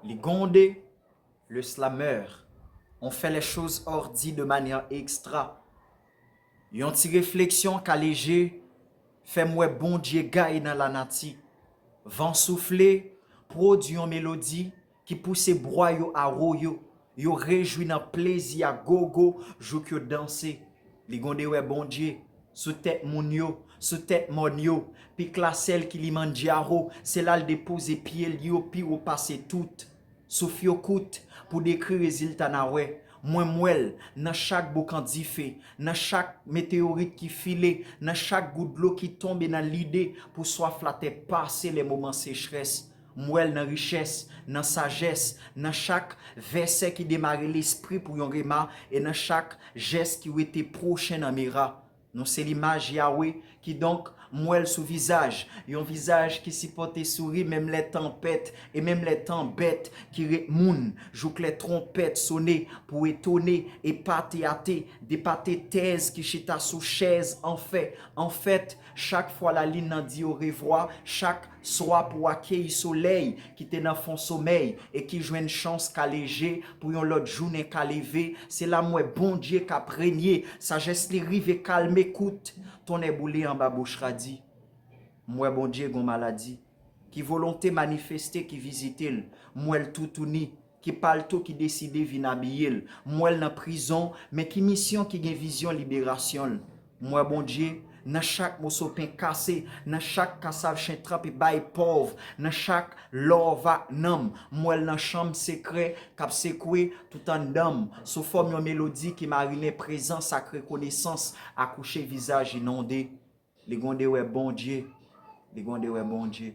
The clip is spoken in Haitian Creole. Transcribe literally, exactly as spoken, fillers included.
Ligonde, le slameur, on fait les choses ordi de manière extra. Yon ti refleksyon ka leje, fè m wè Bondye gaye nan lanati. Van soufle, pwodui yon melodi ki pouse bwa yo a wo yo. Yo rejwi nan plezi a gogo jouk yo danse. Ligonde wè Bondye sou tèt moun yo, sou tèt mòn yo. Pik la sèl Kilimanjaro, se la l depoze pye l yo pi wo pase tout. Souf yo kout pou dekri rezilta n a wè. Mwen m wè l nan chak boukan dife, nan chak meteyorit ki file, nan chak gout dlo ki tonbe nan lide pou swaf latè pase lè moman sechrès. M wè l nan richès, nan sajès, nan chak vèsè ki demare lespri pou yon rema, e nan chak jès ki wete pwochen nan mera. Nou se limaj Yawe, kidonk, m wè l sou vizaj, yon vizaj ki sipòte souri menm lè tan pèt, e menm lè tan bèt, ki ret moun, jouk lè twonpèt sone pou etone, epate ate, depate tèz ki chita sou chèz anfè. Anfèt, chak fwa lalin nan di orevwa, chak swa pou akeyi solèy ki te nan fon somèy e ki jwenn chans ka leje pou yon lòt jounen ka leve, se la m wè Bondye ka premye, sajès li rive kalme kout tonnè boule anba bouch radi. M wè Bondye gon maladi ki volonte manifeste ki vizite l, m wè l toutouni, ki palto ki deside vin abiye l, m wè l nan prizon, men ki misyon ki gen vizyon liberasyon l. M wè Bondye nan chak moso pen kase, nan chak kasav chen tranpe bay pòv, nan chak lòv ak nanm. M wè l nan chanm sekrè k ap sekwe tout anndan m, sou fòm yon melodi ki marilè prezans ak rekonesans akouche vizaj inonde. Ligonde wè Bondye, Ligonde wè Bondye.